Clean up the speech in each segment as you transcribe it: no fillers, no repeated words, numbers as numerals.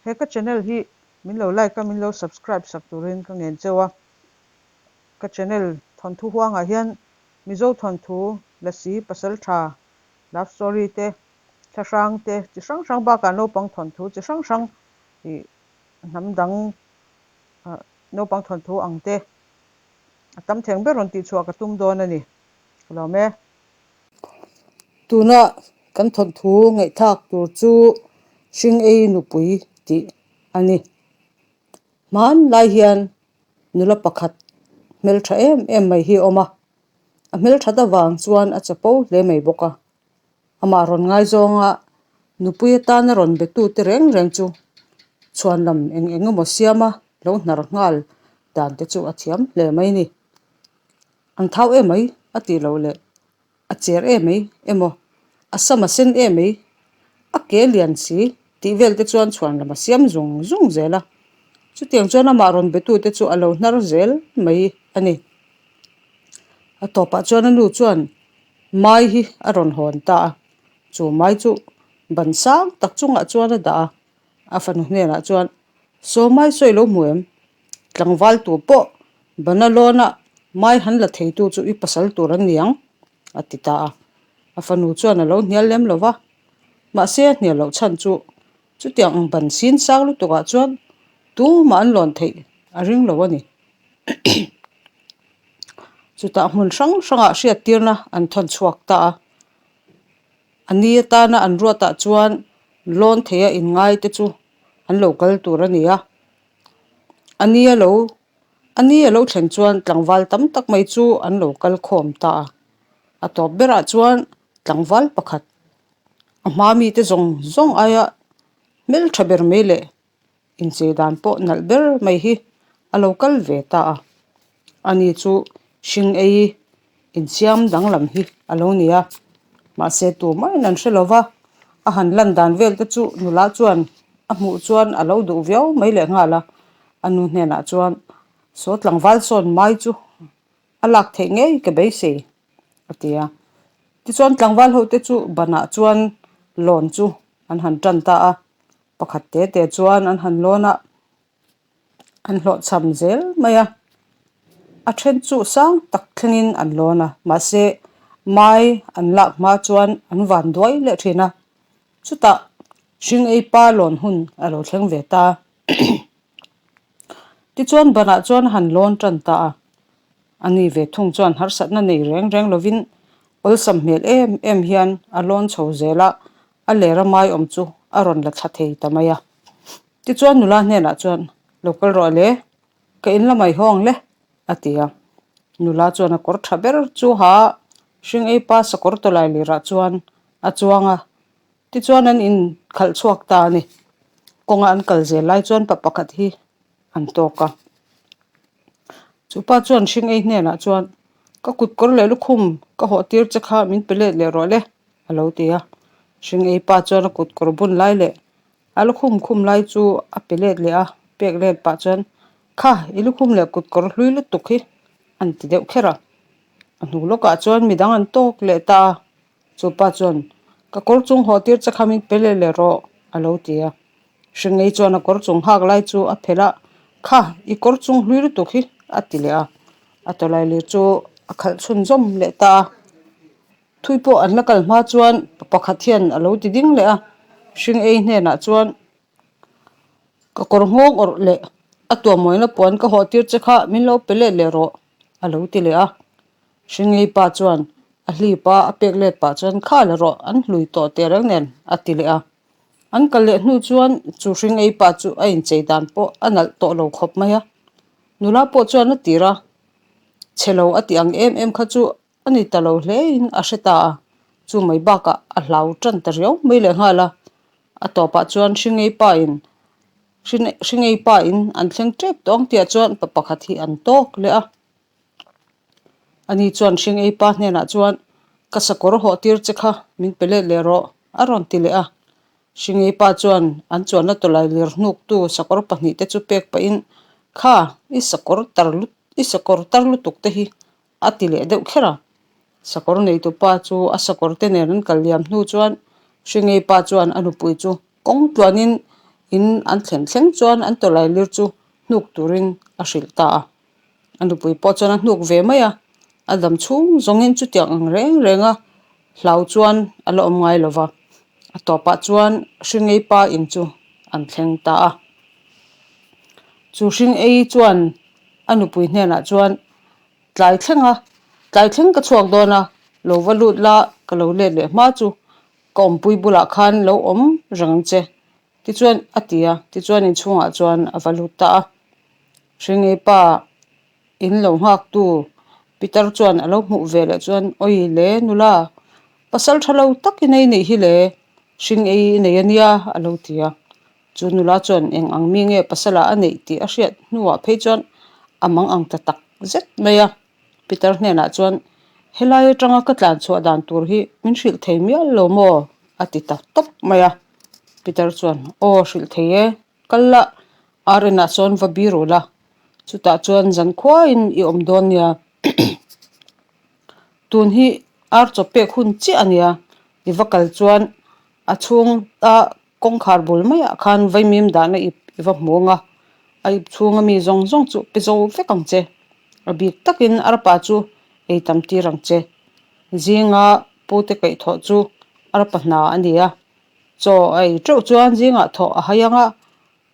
He ka channel hi min lo like a, min lo subscribe sak turin ka ngen cheu a. Ka channel thawnthu huangah hian Mizo thawnthu, Lasi, Pasaltha, Love story te, thlahrang te chi hrang hrang bakah naupang thawnthu chi hrang hrang ih hnam dang naupang thawnthu ang te a tam theng ber rawn tihchhuah ka tum dawn a ni. Ka lawm e. Tuna kan thawnthu ngaihthlak tur chu hring ei nupui tih a ni. Hmanlai hian nula pakhat hmeltha em em mai hi a awm a, a hmelthat avang chuan a chapo hle mai bawk a. Amah rawn ngaizawnga nupui atana rawn betute reng reng chu chhuanlam eng eng emaw siama lo hnar nghal dan te chu a thiam hle mai a ni. An thau em mai a tih loh leh a cher em mai emaw a sam a sen em mai a ke lian si tih vel te chuan chhuanlam a siam zung zung zel a chutiang chuan amah rawn betute chu a lo hnar zel mai a ni. A tawpah chuan a nu chuan mai hi a rawn hawn ta a, chu mai chu ban sang tak chungah chuan a dah a, a fanu hnenah chuan Saw mai sawi lo hmu em? Tlangval tu pawh bana lawna mai han la theitu chu i pasal tur an ni ang a ti ta a, a fanu chuan a lo hnial lem lo va, mahse a hnial loh chhan chu chutiang ang ban sin sang lutukah chuan tumah an lawn theih a ring lo a ni. Chutah hmun hrang hrangah hriattirna an thawn chhuak ta a, a ni atana an ruatah chuan lawn theia inngai te chu an lo kal tur a ni a, a ni a lo a ni a lo thlen chuan tlangval tam tak mai chu an lo kal khawm ta a, a tawp berah chuan tlangval pakhat a hma mite zawng zawng aia hmeltha ber mai leh Inchei dan pawh nalh ber mai hi a lo kal ve ta a, ani chu hring ei insiam danglam hi a lo ni a, mahse tumah in an hre lo va, a han lan dan vel te chu nula chuan a hmuh chuan a lo duh viau mai leh nghal a, a nu hnenah chuan saw tlangval sawn mai chu a lak theih ngei ka beisei a ti a, tichuan tlangval ho te chu banah chuan lawn chu an han tan ta a. Pakhat te te chuan an han lawn a, an hlawhchham zel mai a, a then chu sang tak thlengin an lawn a, mahse mai an lak hma chuan an van duai leh thin a, chutah hring ei pa lawn hun a lo thleng ve ta. Tichuan banah chuan a han lawn tan ta a, a ni ve thung chuan harsatna nei reng reng lovin awlsam hmel em em hian a lawn chho zel a, A lera mai awm chu a rawn la thla thei ta mai a. Tichuan nula hnenah chuan, Lo kal rawh le, ka in la mai hawng le, a ti a. Nula chuan a kawr tha ber chu ha hring ei pa sakawr tawlai lirah chuan a chuang a. Tichuan an inkhalh chhuak ta a ni. Kawnga an kal zel lai chuan pa pakhat hi an tawk a. Chu pa chuan hring ei hnenah chuan, Ka kut kawr leh lukhum ka hawh tir che kha min pe let leh rawh le, a lo ti a. Hring ei pa chuan a kut kawr bun lai leh a lukhum khum lai chu a pe let leh a, pek let pah chuan, Kha, i lukhum leh kut kawr hlui lutuk hi an ti deuh kher a. A hnu lawkah chuan midang an tawk leh ta a. Chu pa chuan, Ka kawr chung hawh tir che kha min pe leh leh rawh, a lo ti a. Hringei chuan a kawr chung hak lai chu a phelh a, Kha, i kawr chung hlui lutuk hi, a ti leh a. A tawlailir chu a khalh chhunzawm leh ta a. Thui pawh an la kal hma chuan pa pakhat hian a lo ti ding leh a. Hringei hnenah chuan, Ka kawr nghawng awrh leh a tuamawina puan ka hawh tir che kha min lo pe let leh rawh, a lo ti leh a. Hringei pa chuan a hlip a, a pek let pah chuan kha la rawh, an hlui tawh teh reng nen, a ti leh a. An kal leh hnu chuan chu hringei pa chu a inchei dan pawh a nalh tawh lo khawp mai a. Nula pawh chuan a tir a, chhe lo a tih ang em em kha chu A ni ta lo hlein a hre ta a, chu mai bakah a hlau tan ta riau mai leh nghal a. A tawpah chuan Hringei pa in Hringei pa in an thleng tep tawng tihah chuan pa pakhat hi an tawk leh a. Ani chuan Hringei pa hnenah chuan Ka sakawr hawh tir che kha min pe let leh rawh a rawn ti leh a. Hringei pa chuan an chuanna tawlai lir hnuktu sakawr pahnihte chu pek pahin Kha i sakawr tar i sakawr tar lutuk te hi A ti leh deuh kher a. Sakawr neitu pa chu a sakawr te nen an kal liam hnu chuan Hringei pa chuan a nupui chu kawng tluanin In an thlen thleng chuan an tawlailir chu hnuk turin a hrilh ta a. A nupui pawh chuan a hnuk ve mai a, a dam chhung zawngin chutiang ang reng reng a hlau chuan a la awm ngai lo va. A tawpah chuan hringei pa in chu an thleng ta a. Chu hringei chuan a nupui hnenah chuan Tlai thleng a, tlai thleng ka chhuak dawn a, lo va lut la ka lo let leh hma chu ka awmpui bulah khan lo awm reng ang che tichuan a ti a, tichuan inchhungah chuan a va lut ta a. Hringei pa in lo nghaktu Peter chuan a lo hmuh ve leh chuan Awi le nula, pasal tha lo tak i nei nih hi le, hringei i nei a nia a lo ti a. Chu nula chuan eng ang mi nge pasala a neih tih a hriat hnuah phei chuan a mang ang ta tak zet mai a. Peter hnenah chuan, Helai atanga ka tlan chhuah dan tur hi min hrilh thei mial lo maw? a ti ta tawp mai a. Peter chuan, Aw hrilh thei e, kal la, ar inah sawn va bir u la, chutah chuan zan khuaiin i awm dawn nia. Tun hi ar chaw pek hun chiah a nia, i va kal chuan a chhunga Kawngkhar bul maiah khan vaimim dahna ip i va hmu ang a, a ip chhunga mi zawng zawng chu pe zo vek ang che. A bik takin arpa chu ei tam tir ang che. Zinga pute kaihthawh chu arpa hna a ni a, chaw a ei teuh chuan zingah thawh a hai ang a,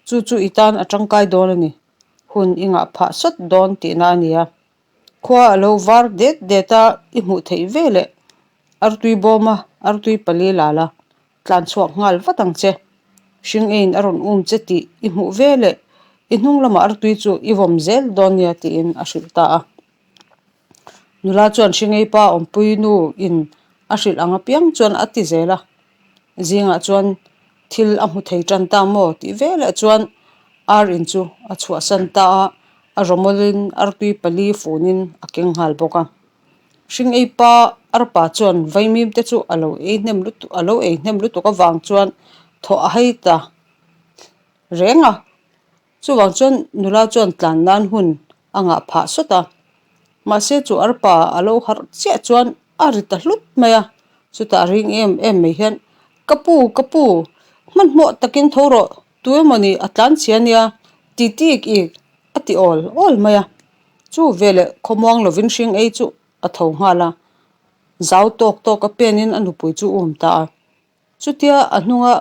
chu chu i tan a tangkai dawn a ni. Hun i ngah phah sawt dawn tihna a ni a. Khua a lo var det det a, i hmuh theih ve leh artui bawma artui pali la la. Tlan chhuak nghal vat ang che. Hring eiin a rawn um che tih i hmuh ve leh i hnung lamah artui chu i vawm zel dawn nia tiin a hrilh ta a. Nula chuan hringei pa awmpui nu in a hrilh ang apiang chuan a ti zel a. Zingah chuan thil a hmu thei tan ta maw tih ve leh chuan ar in chu a chhuahsan ta a, a rawmawlin artui pali funin a keng nghal bawk a. Hring ei pa arpa chuan vaimim te chu a lo ei hnem lutuk a lo ei hnem lutuk avang chuan thawh a hai ta reng a, chuvang chuan nula chuan tlan nan hun a ngah phah sawt a, mahse chu arpa a lo harh chiah chuan a ri ta hlut mai a, chutah ring em em mai hian ka pu ka pu hmanhmawh takin tho rawh tu emawni a tlan chhia nia ti tik ik a ti awl awl mai a. Chu veleh khawmuang lovin hring ei chu a tho nghal a, zau tawk tawk a penin a nupui chu a um ta a. Chutia a hnunga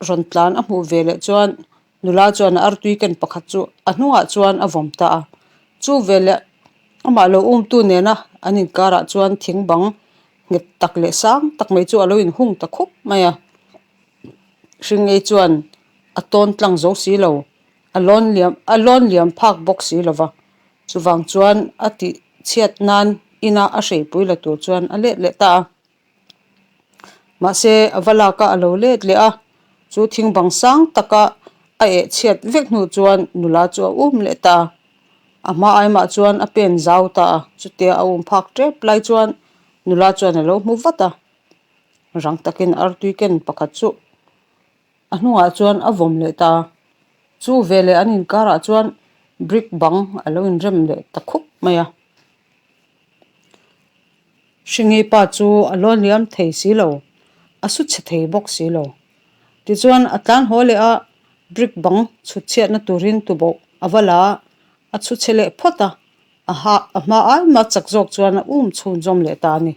rawn tlan a hmuh veleh chuan nula chuan a artui ken pakhat chu a hnungah chuan a vawm ta a. Chu veleh amah lo umtu nena an inkarah chuan thing bang nghet tak leh sang tak mai chu a lo inhung ta khup mai a. Hring ei chuan a tawn tlang zo si lo. A lawn liam a lawn liam phak bawk si lo va, chuvang chuan a tih chhiat nan ina a hreipui la tur chuan a let leh ta a. Mahse a va lak a, a lo let leh a, chu thing bang sang taka a eh chhiat vek hnu chuan nula chu a um leh ta a. A hma aimah chuan a pen zau ta a, chutia a um phak tep lai chuan nula chuan a lo hmu vat a, rang takin artui ken pakhat chu A hnungah chuan a vawm leh ta a, chu veleh an inkarah chuan brick bang a lo inrem leh ta khup mai a. Hringei pa chu a lawn liam thei si lo, a su chhe thei bawk si lo. Tichuan a tlan haw leh a, brick bang chhut chhiatna turin tuboh a va la a, a chhu chhe leh phawt a, a ha a hma ai mah chak zawk chuan a um chhunzawm leh ta a ni.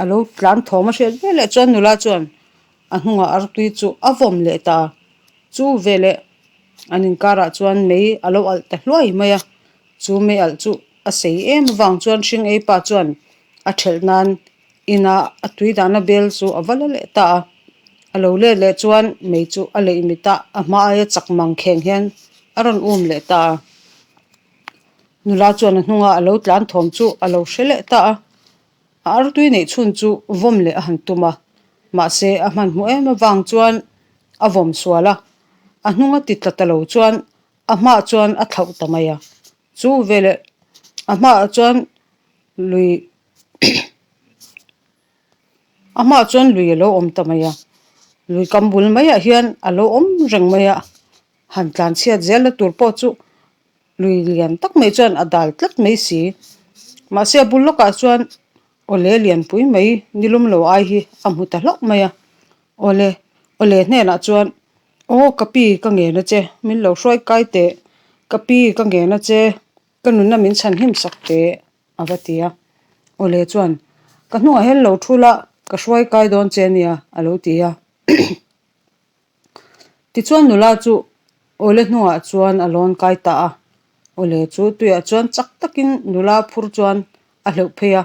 A lo tlan thawm a hriat veleh chuan nula chuan A hnungah artui chu a vawm leh ta a, chu veleh an inkarah chuan mei a lo alh ta hluai mai a, chu mei alh chu a sei em avang chuan hring ei pa chuan a thelh nan ina a tui dahna bel chu a va la leh ta a, a lo let leh chuan mei chu a leih mit a, a hma aia chak mang kheng hian a rawn um leh ta a, nula chuan a hnunga a lo tlan thawm chu a lo hre leh ta a. A artui neih chhun chu vawm leh a han tum a, mahse a hmanhmawh em avang chuan a vawm sual a, a hnung a ti tla ta lo chuan a hmaah chuan a thlauh ta mai a, chu veleh a hmaah chuan lui a hmaah chuan lui a lo awm ta mai a, lui kam bul maiah hian a lo awm reng mai a, han tlan chhiat zel na tur pawh chu. Lui lian tak mai chuan a dal tlat mai si. Mahse a bul lawkah chuan awle lianpui mai nilum lo ai hi a hmu ta hlauh mai a. Awle awle hnenah chuan Aw ka pi ka ngen a che, min lo hruai kai teh, ka pi ka ngen a che, ka nunna min chhan him sak teh a va ti a. Awle chuan, Ka hnungah hian lo thu la, ka hruai kai dawn che nia a lo ti a. Tichuan nula chu Awle hnungah chuan a lawn kai ta a. Awle chu tuiah chuan chak takin nula phur chuan a hleuh phei a,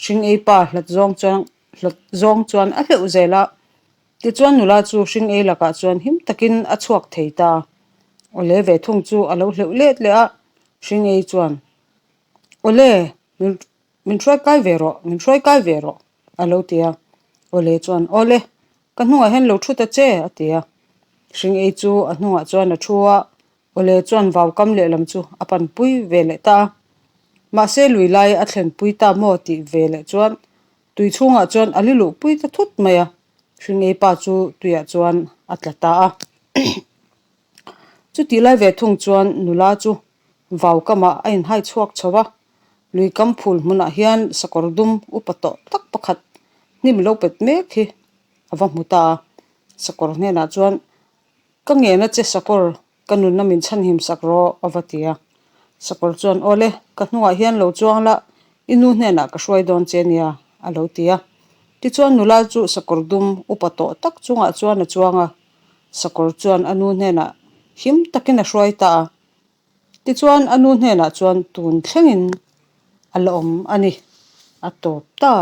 hring ei pa hlat zawng chuan hlat zawng chuan a hleuh zel a. Tichuan nula chu hring ei lakah chuan him takin a chhuak thei ta. Awle ve thung chu a lo hleuh let leh a, hring ei chuan, Awle, min min hruai kai ve rawh, min hruai kai ve rawh, a lo ti a. Awle chuan, Awle, Ka hnungah hian lo thu ta che, a ti a. Hring ei chu a hnungah chuan a thu a, Awle chuan vau kam lehlam chu a panpui ve leh ta a. Mahse lui lai a thlenpui ta maw tih ve leh chuan tui chhungah chuan a li luhpui ta thut mai a, hring ei pa chu tuiah chuan a tla ta a. Chutih lai ve thung chuan nula chu vau kamah a inhai chhuak chho a, lui kam phul hmunah hian sakawr dum upa tawh tak pakhat hnim lo pet mek hi a va hmu ta a. Sakawr hnenah chuan, Ka ngena che sakawr, ka nunna min chhanhim sak rawh a va ti a. Sakawr chuan, Awle, ka hnungah hian lo chuang la, i nu hnenah ka hruai dawn che nia a lo ti a. Tichuan nula chu sakawr dum upa tawh tak chungah chuan a chuang a. Sakawr chuan a nu hnenah him takin a hruai ta a. Tichuan a nu hnenah chuan tun thlengin a la awm a ni, a tawp ta.